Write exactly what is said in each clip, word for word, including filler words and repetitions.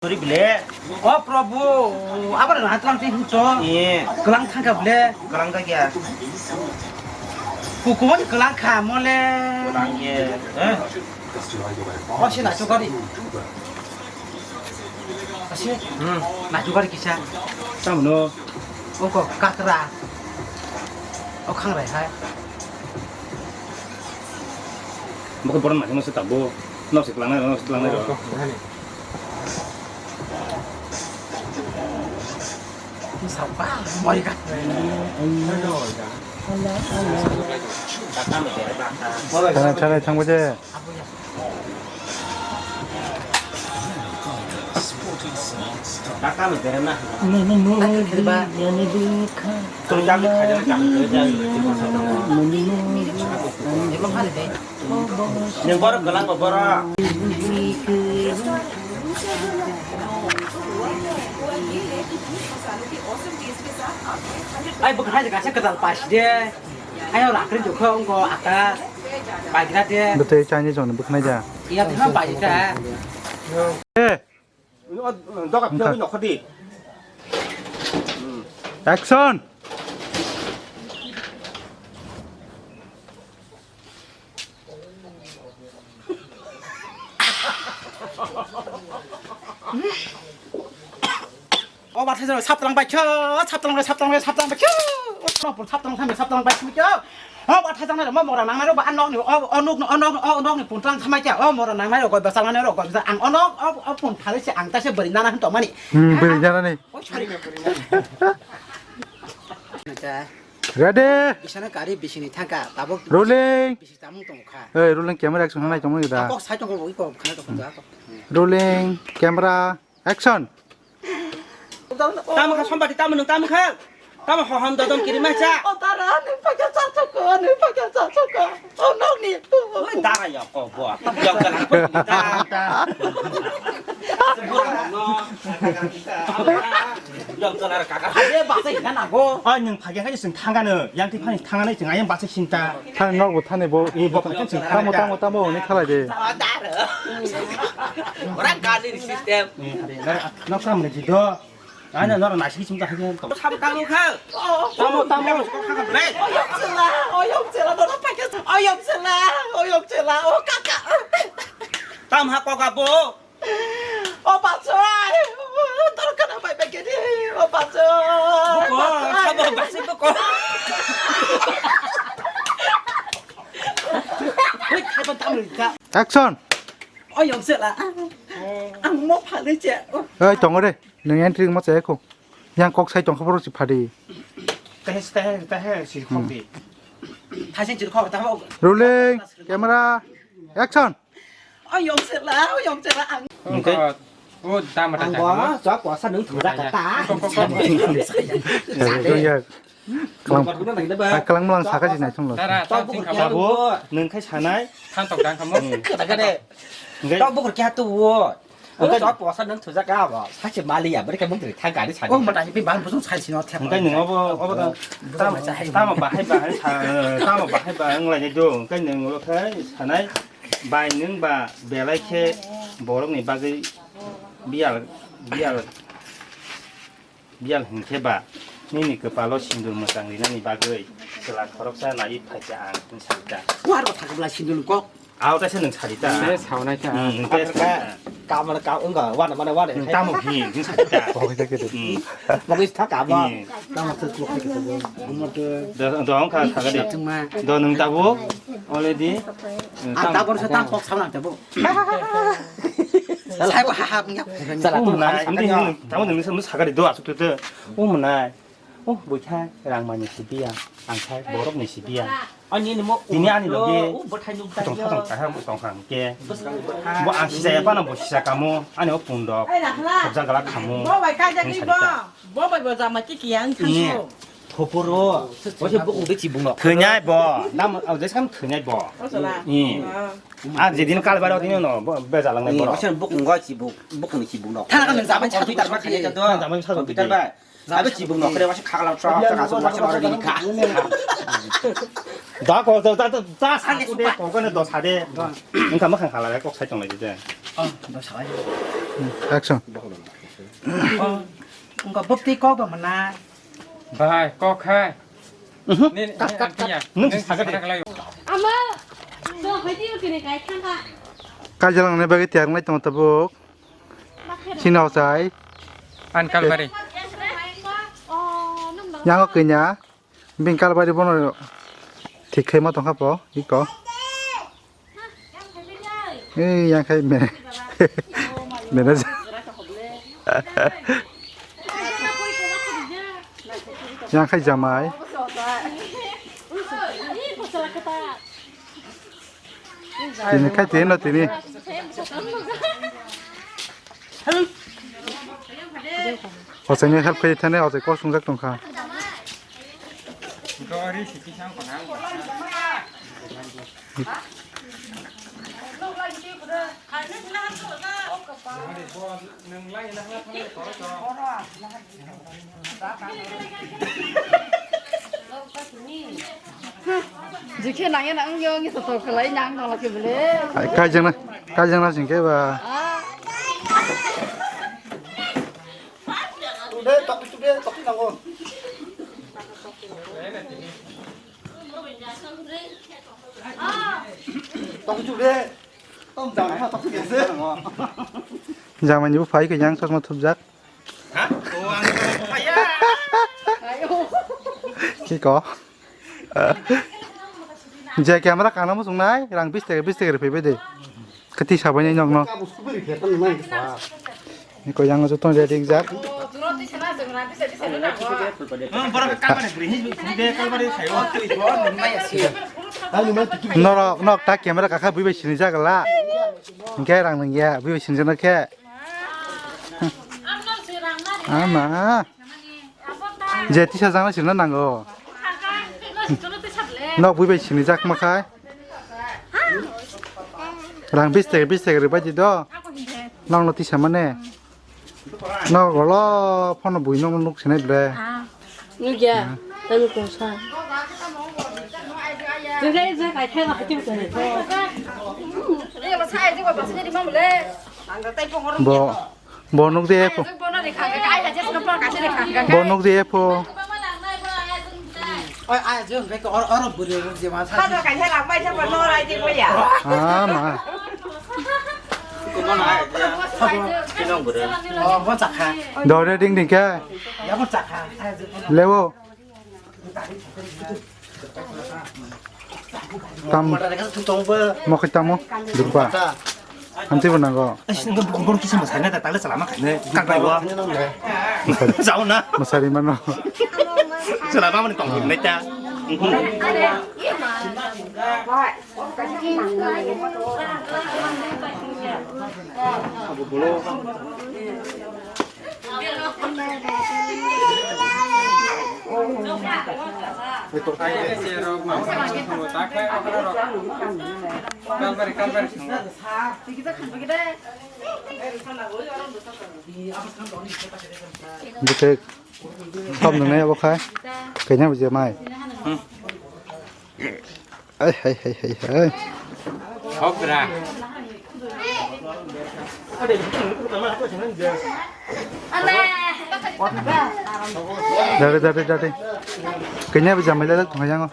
Sorry bile. O Prabhu, abar na tlang ti huto. Ye. Kelang thangka bile. Kelang ka kya? Kukun kelang kha mole. Kelang ye. Eh? O si na chukari. Asi. Hmm. Na chukari kisa. Tamno. Oko kakra. O khangrai hai. Bokhe boron naikhe no se tabuk. Nok se kelang nai, nok se kelang nai. Thanai, thanai, thangbai de. Neng borok kelang bo borok. Ai, bwkhwnai kaisa kwtal pasi de. Ayo rakri jokho wngkho aka. Pagira de. Bwtwi Chinese rokni bwkhwnai da. Iya, tha pagira. Eh. Doga phiyogwi nokhordi. Action! O bathai jora saptang bai kho, saptang bai, saptang bai, saptang bai kho. O saptang bai, saptang bai kho. O bathai jora mo mora nang naro ba nok ni, o, o nok, o nok, o nok ni puntang thamai kya. O mora nang naro goi basal nang naro goi basal. Ang o nok, o, o pun phale se ang ta se bari nana hin tongmani. Hmm, bari nana ni. O sorry. Ready? Isana kari bisini thangka, tabuk. Rolling. Bisi tamung tong kha. Hey, rolling camera action nai tongmani da. Kok sai tong ko, iko khana tong ko. Rolling camera. Action. Tamo kha sombati, tamo nung tamo kha. Tamo hohom dodom kiri macha. O tara, nung pakya cha choko, nung pakya cha choko. O nokni. Oi, dara ya ko bo. Yok kana ko. Yok kana kaka. Aye, basa ina na go. Oi, nung phagya kha sing thangano. Yang ti phani thangano sing ayang basa sinta. Thani nok bo thani bo. Eh, bo kha sing. Tamo, tamo, tamo, ni khalai de. Orang kali di sistem. Nok kam ni jido. Ana nor nasi sing ta. Sam tamo kha. Tamo, tamo. Oyok sela, oyok sela, dona pakai. Oyok sela, oyok sela, oh kaka. Tam ha kok abo. O paso, ai. Tor kana bai bai kedi. O paso. Buko, sabo basi buko. Action. Oyok sela. Ang mo phale che. Oi, tongo de. Nung entry mo che ko. Yang kok sai tongkha borok si phadi. Tehe, tehe, tehe, si khok di. Thasin chir khok ta ho. Rolling, camera, action. Oyok sela, oyok sela ang. Engkau, oh, dama tak. Ang bo, so puasa nung thura kata. Kok, kok, kok. Ya, ya. Kelang, kelang melang saka si nai thung lo. Dara, tok bukur kya tu? Babu, nung khai sanai. Than tok dang kamu. Kata kade. Tok bukur kya tu wo? Engkau tok puasa nung thujak ka bo. Sachi mali ya, beri kamu beri thang gari sani. Oh, mata hipi bang busung sai sino thep. Engkau nung obo, obo ta. Tamo bahai bahai sa, tamo bahai bahai nglai do. Engkau nung lo khai sanai. Bai nung ba belai khe borok ni bagwi bial, bial. Biyal hinkhe ba nini kwpalo sindur mwchang rinani bagwi chwla khoroksa naiwi phaikha ang, hwn sadi ta. Waro thakbla sindur kok. Ao kaisa nwng sadi ta. Se saunai kha. Hmm, hwnkhe kamal ka wngkha, wana mana wana. Hmm, tamo hi, hwn sadi ta. Bogwi thaka bo. Hmm. Tamo se kok khai kha bo. Umar ke. Do, do wngkha thakadi. Chwngma. Do nwng tabuk already. Hmm, ang tamo. Tabor se tang kok sauna tabuk. Sai bo hahap nyak. Sala. O mwnai, amdi hin tamo nini samno sakari do asuk tete. O mwnai. O buikha rangmani sibiya, ang sai borok ni sibiya. Ani ni mo. Tini ani loge. O bwthai nuk. Tong tong kaham tong khang ke. Bo ang sisa ya pano bo sisa kamo, ani o pundok. Khobja gala khamo. Bo bai ka jadi bo. Bo bai bo jama ki ki ang thango. Thoporo. Bo se bukung de chibung no. Thwnai bo. Nam, o de sam thwnai bo. O sala. Ni. Ah, jedin kal baro dino no, bo, bejalang nai borok. Waisa bukung go chibuk, bukung ni chibuk no. Thana kan jama computer ma khani to. Jama sa computer ba. Jama chibuk no kre waisa khagala tra tra waisa ora dini kha. Da ko da da da sa ko de ko ko ne do sa de. Engka ma khang khala kok sai tong lai de. Oh, do sa lai. Action. Engko bwtwi kok bo mwnai. Bai, kok hai. Nini, kat, kat, kat. Nung si sakha de. Ama, so, hai ti kini kai thangka. Kajalang ne bagwi tiyar nai tong tabuk. Sino sai. An kalbari. Yang kenya. Bini kalbari bono thik khe ma tongkha po, iko. Ei, yang khai mene. Mene. Yang khai jamai. Tini khai tini no tini. Ochaini help khai thani ochai kok sungjak tongkha. Jikhe nangya nang yo ngi to khlai nang nang lakhe bele. Kaijang na, kaijang na singke ba. Ah. Tude, topi, tude, topi nango. Topi, tude. Tom jang ha, topi, tude. Jamani bu phai ke yang sosma thupjak. Ha? Oh, ang phai ya. Kiko? Je camera kana muchung nai, rang bis taka, bis taka rwphai bai de. Kati sabai nai nokno. Niko yang joto ready jak. Noro nok ta camera kakha bui bai sini jak la. Hingke rang nang ya, bui bai sini jak na khe. Ama. Je tisa jang na sini nango. Nok bui bai sini jak ma khai. Rang bis taka, bis taka rwbai di do. Nokno tisa mane. Nok golo phone bui nokno nuk sinai ble. Nugya, tamo kongsa. Jengkai je kai thai na hatim kong. Bo. Bo nuk de pho. Bo nuk de pho. Oi, ai, je hwnkhe or, or bwrwi rok je ma sa. Ah, ma. Oh, bo chakha. Dore ding ding khe. Ya, bo chakha. Lewo. Tam. Mokhe tamo. Durba. Hamtwi bo nango. Ai, sini kan buku baru kisah masanya tak tahu selama kan. Kan baik gua. Jauh na. Masari mano. Selama mana tong ini ta. Bwtwi thom nwngnai abo khai. Kanya bwjai mai. Ai, hai, hai, hai, hai. Hokra. Dare, dare, dare. Kanya bwjai mai lalak thong yango.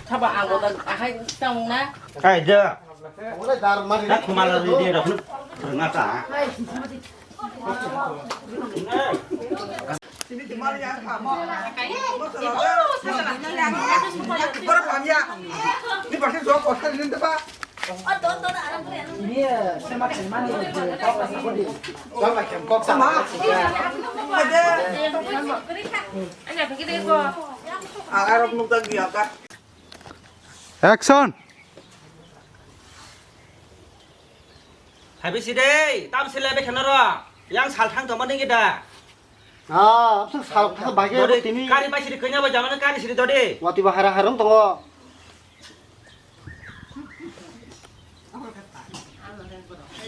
Saba ang ko ta ahai tang na. Kai ja. Na khumala ri de rok na ta. Action! Hai bisi dei, tam sila be kheno ro. Yang sal thang tongma nini da. Ah, absuk sal thang bage dodi tini. Kari bai siri kanya bai jamano kari siri dodi. Wati ba hara harum tongo.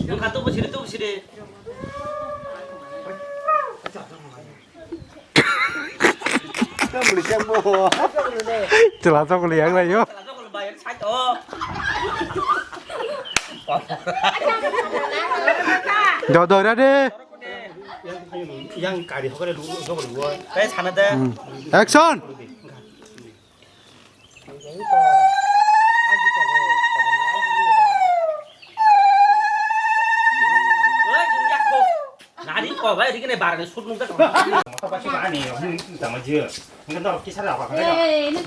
Nung kha tubu siri, tubu siri. Chwla chokol yang lai yo. Chwla chokol bai, sai to. Do, do, ready? Yang kari hokre lu, hokre lu. Tei sana de. Hmm. Action! Nari ko bai rikene bar ni sut nung ta. Apa sih ani tama je. Ngan dor kisa ra ba.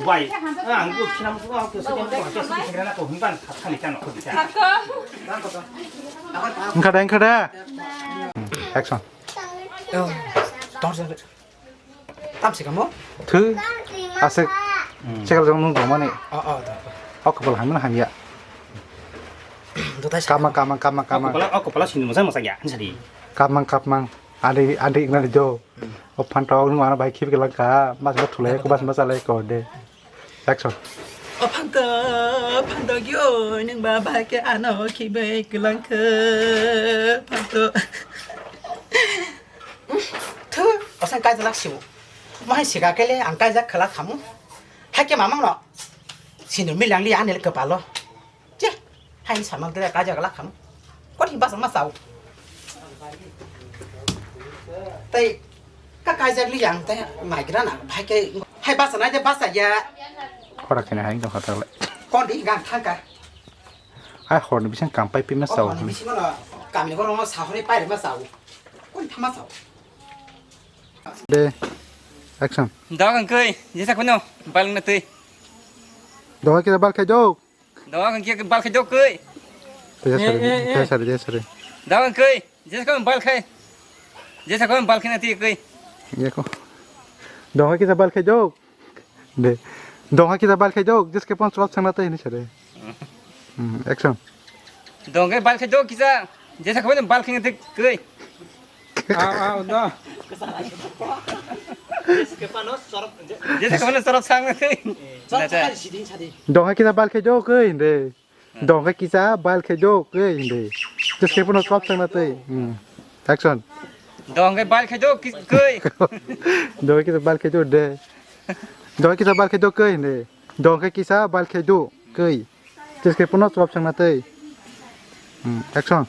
Bai. Ang ko kina mu ko ko se ko ko se kina ko himban thani kan ko bisa. Engkha da, engkha da. Action. Tam se kamo? Thu. Asik. Hmm. Chekal jong nung dongmani. Oh, oh, da. Oh, kapal hamna hamya. Dutai sa. Kamang, kamang, kamang, kamang. Oh, kapal, oh, kapal sini masa masa ya, sadi. Kamang, kamang. Adi, adi ingna jo. Hmm. Oh, pantau nung ana bai khibi kelang ka. Mas ba thulai ko, mas ba chalai ko de. Action. O phanto, phanto gyo, nung ba bai ke ano khibi kelang ka. Phanto. Thu, osang kaijak lak siu. Mahai siga kele ang kaijak khala khamu. Hai ke mamang no. Sinu milang li anil kepalo. Che, hai samang tele kaijak lak khamu. Kot hi basa ma sao. Tai ka kaijak li yang tai mai kira na. Hai ke hai basa na je basa ya. Khora kena hai dong khatak le. Kon di gang thangka. Hai hor ni bising kampai pima sao. Kon di bising no kami ko rongo sahori pai ma sao. Kon thama sao. De, action. Dog ang koi, jesa kono, bal na tui. Dog kita bal khai dog. Dog ang kia bal khai dog koi. Jesa sari, jesa sari, jesa sari. Dog ang koi, jesa kono bal khai. Jesa kono bal khai na tui koi. Iya ko. Dog kita bal khai dog. De. Dongha kisa bal khai dok, jeske pon chwlap changna tei hinwi sare. Hmm, action. Dongha bal khai dok kisa, jesa khabai bal khai tei koi. Au, au, do. Jeske pon chwlap changna tei. Dongha kisa bal khai dok koi hinde. Dongkhe kisa bal khai do koi hinde. Jeske pono chwlap changna tei. Hmm. Action. Dongkhe bal khai do ki-, koi. Dongkhe kisa bal khai do de. Dongkhe kisa bal khai do koi hinde. Dongkhe kisa bal khai do koi. Jeske pono chwlap changna tei. Hmm. Action.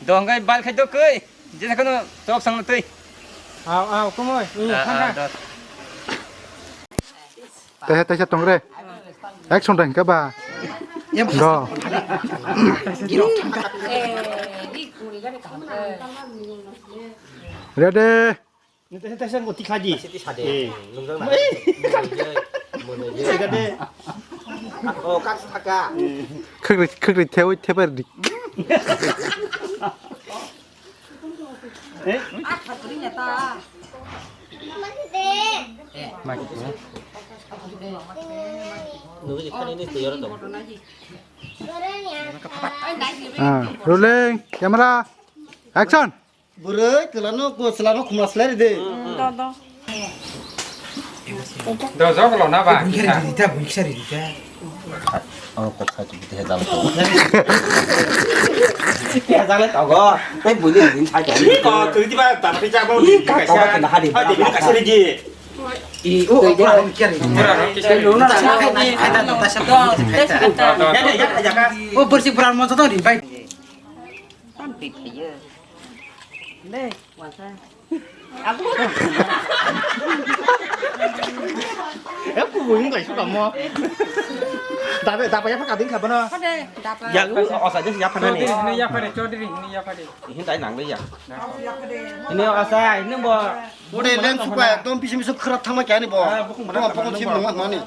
Dongkhe bal khai do koi. Jeske pono chwlap changna tei. Au, au, kumoi. Ah, ah, thangkha. Teha teisa tongre. Action da hingke ba. Go. Ready. Teisa teisa ngo tikha di. Eh. Teisa de. Oh, kak saka. Khakri khakri thewi thebar di. Ah, rolling, camera, action. Bwrwi kwlano ko chwlano khumla slai ride. Do jok lo na ba. Buiksa riri ta, buiksa riri ta. Oh, kok sa tu teh jal ko. Teh jal ko go. Teh buli din sa ko. Ko tu di ba ta pe ja bo. Ka ko ka na ha di. Ha di ka seri ji. I o ko ra kya ri. Pura ro ki seri. Luna sa ka ni ka ta ta sa. Ya ya ya ya ka. O bersi pura mo to di bai. Tam pi pi ye. Le. Eh, ku buing kai suka mo. Dabe, dabe ya pakading ka bana. Pade, dapa. Ya, lu osa je ya panani. Chaudhary hini ya pade, Chaudhary hini ya pade. Ihin dai nang le ya. Ini osa, ini bo. Bode lem suka, ekdom pisi misu khrap thangma kya ni bo. Tama pokon chim nang mani.